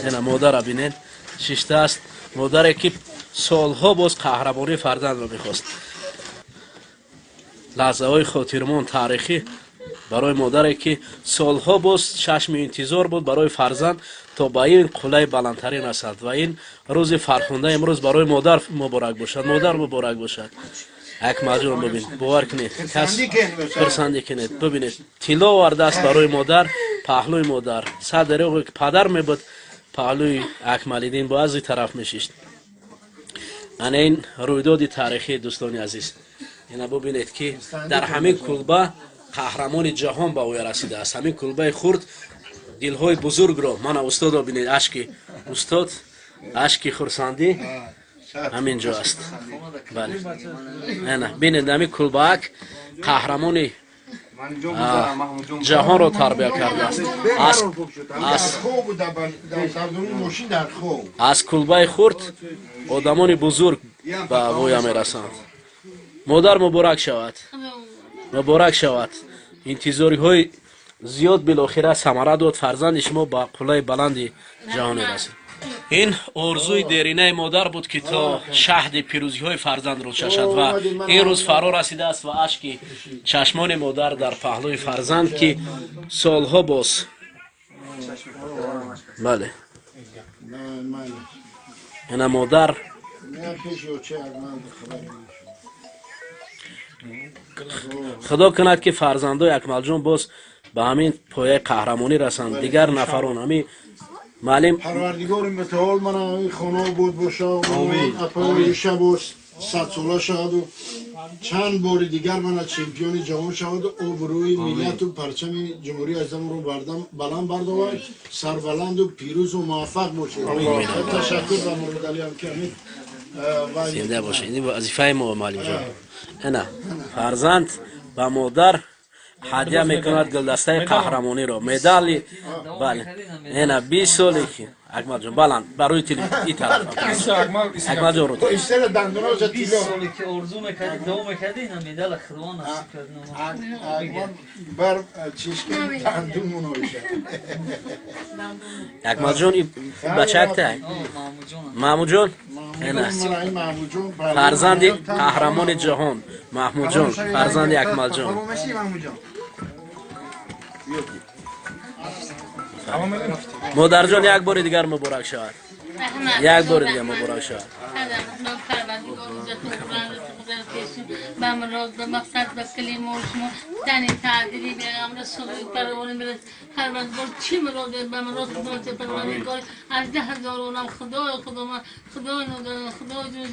Ина модара бинед, шиштааст. Модаре ки солҳо боз қаҳрамонии фарзандро мехост. Лаҳзаҳои хотирмон, таърихӣ барои модаре ки солҳо боз чашми интизор буд барои фарзанд то ба ин қуллаи баландтарин расад. Ва ин рӯзи фархунда имрӯз барои модар муборак бошад, модар муборак бошад. Акмалҷон, бибин, бовар кунед, кас хурсандӣ кунед. Бибинед, тилло овардааст барои модар. Паҳлӯи модар сад дареғе ки падар мебуд, паҳлӯи Акмалиддин бо аз ин тараф мешишт. Ана ин рӯйдоди таърихӣ, дӯстони азиз. Ина бубинед, ки дар ҳамин кулба қаҳрамони ҷаҳон ба оя расидааст. Ҳамин кулбаи хурд дилҳои бузургро. Мана устодо бинед, ашки устод, ашки хурсандӣ ҳамин ҷо аст. Бале, ана бинед, ҳамин кулбаак қаҳрамони ҷаҳонро тарбия кардааст. Аз кулбаи хурд одамони бузург ба воя мерасанд. Модар, муборак шавад, муборак шавад. Интизориҳои зиёд билохира самара дод, фарзанди шумо ба қуллаи баланди ҷаҳоне расид. Ин орзуи деринаи модар буд, ки то шаҳди пирӯзиҳои фарзандро чашад, ва ин рӯз фаро расидааст ва ашки чашмони модар дар паҳлӯи фарзанд, ки солҳо боз, бале, ина модар. Худо кунад, ки фарзандои Акмалҷон боз ба ҳамин пояи қаҳрамонӣ расанд, дигар нафарон ҳамин маълим. Парвардигори мутаол мана ин хона буд боша, апаи шабоз садсола шаваду чанд бори дигар мана чемпиони ҷаҳон шаваду обрӯи миллату парчами ҷумҳурии азамро баланд бардовад, сарбаланду пирӯзу муваффақ бошед. Ташаккур ба Муродалиам, ки ҳамин зинда бошед. Ин вазифаи мо, маълимҷон. Ина фарзанд ба модар ҳадя мекунад гулдастаи қаҳрамониро, медали. Бале, ина 20 соли ки Акмалҷон баланд барои и тараф, Акмалҷон, рӯ Соли ки орзу мекардӣ, дуо мекардӣ, ина медала Худо насиб кард. Бар чишки дандун. Акмалҷон, бачакта Маҳмудҷон, фарзанди қаҳрамони ҷаҳон Маҳмудҷон, фарзанди Акмалҷон. Модарҷон, як бори дигар муборак шавад, як бори дигар муборак шавад. Ба мурод, ба мақсад, ба калимо шумо тани таъдили беғамра суруи парвони бирас. Парвардигор, чӣ муроде ба мурод худо парвардигор аз 10,000 олам. Худои худо, худои нодон, худои ҷуз.